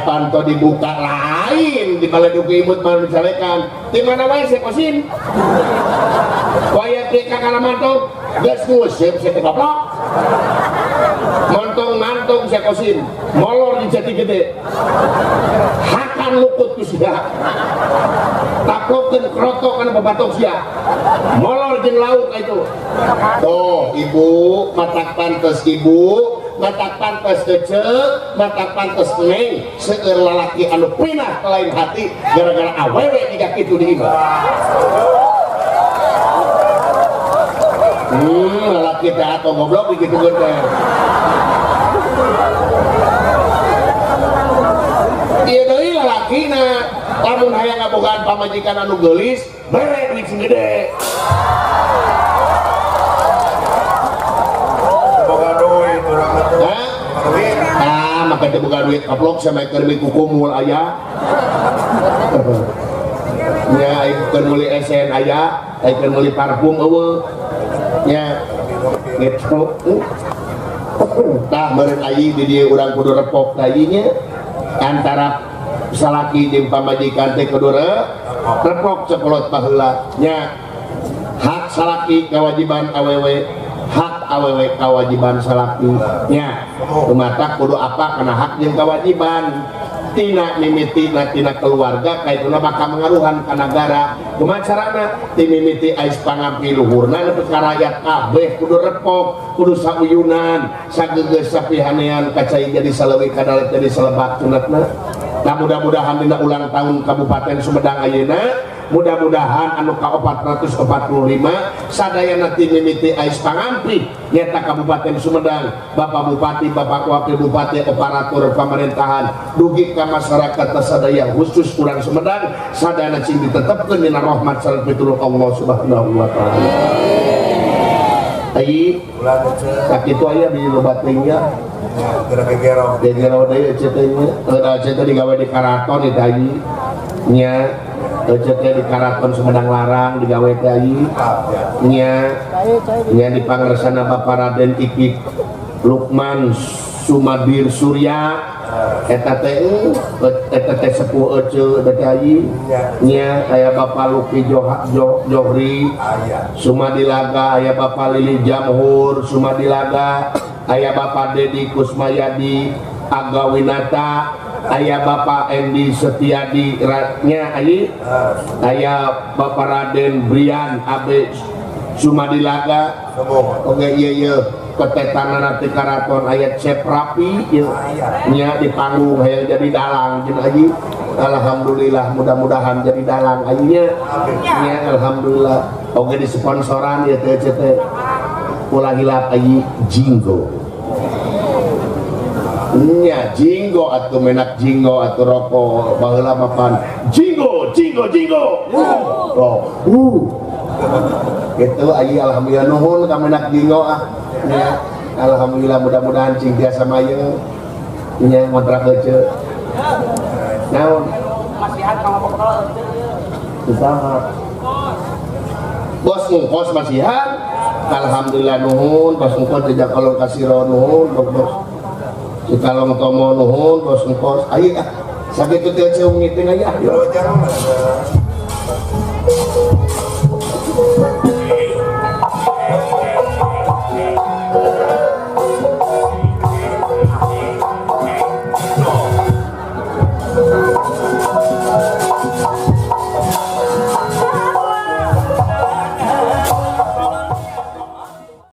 Panto dibuka lain di baledug imut mah dicarekan. Di mana wae sia Kosim? Waya teh ka mantong geus nguseup sia teh goblok. Montong-mantong sia Kosim, molor di Jati Gede. Hakan lukut ku sia. Taplokeun krotok kana babatok sia. Molor jeung lauk itu. Tuh, ibu, matak pantes ibu, matak pantes ece, matak pantes neng, seueur lalaki anu pinah ke lain hati gara-gara awewe jiga kitu di imah. Lalaki teh atau goblok digitukeun teh. Ieu deui lalakina, lamun hayang ngabogaan pamajikan anu geulis, bere duit sing gede. Boga duit urang mah tuh. Hah? Duit. Ah, maka teu boga duit kaplok sama keur mikukumul aya. Nya aing keur meuli esen aya, aing keur meuli parfum eueuh. Nya gitu. Tah meureun ayi di dieu urang kudu repok teh nya antara salaki jeung pamajikan teh kudu repok cekolot baheula nya. Hak salaki kewajiban awewe, hak awewe kewajiban salaki nya. Kumatak kudu apa kana hak jeung kewajiban tina mimiti tina keluarga kaituna bakal mengaruhan ka nagara. Kumaha carana ti mimiti ais pangampi luhurna nepi ka rakyat kabeh kudu repok, kudu sauyunan, sagegeus sapihanean kacai jadi saleuwi kadalet jadi salebak sunatna. Nah, mudah-mudahan dina ulang tahun Kabupaten Sumedang ayeuna, mudah-mudahan anu ka 445 sadayana ti mimiti ais pangampi nyata Kabupaten Sumedang, Bapak Bupati, Bapak Wakil Bupati, operator pemerintahan dugi ka masyarakat sadaya khusus urang Sumedang sadayana cing ditetepkeun dina rahmat sareng pitulung Allah Subhanahu wa taala. Ai Ulah ece. Sakitu aya di loba teuing nya. Geura gegero. Gegero deui ece teh nya. Ece teh digawe di karaton di Tayi. Nya ece teh di karaton Sumedang Larang digawe teh ayi. Nya nya di pangersana Bapak Raden Ikik Lukman Sumadir Surya. Eta teh eta teh sepuh ece teh ayi. Nya aya Bapak Luki Johri Sumadilaga, aya Bapak Lili Jamhur Sumadilaga, aya Bapak Dedi Kusmayadi Agawinata, aya Bapak Endi Setiadi nya ayi, aya Bapak Raden Brian AB Sumadilaga. Oke iya iya ketetanana ti karaton aya Cep Rapi ieu nya di panggung hayang jadi dalang jeung ayi. Alhamdulillah mudah-mudahan jadi dalang ayinya nya alhamdulillah. Oke di sponsoran ya teh teh ulah hilap ayi Jinggo nya Jinggo atuh menak Jinggo atuh rokok baheula mapan Jinggo Jinggo Jinggo. Oh gitu ayi alhamdulillah nuhun ka menak Jinggo ah nya alhamdulillah mudah-mudahan cing tiasa mayeung nya ngontrak heuceu naon masihan ka ngabekal usaha bos ngkos masihan alhamdulillah nuhun bos ngkos jejak kalong kasiro nuhun bos Cikalong tomo nuhun bos ngkos ayi ah sakitu teh ceung ngiting aja ah.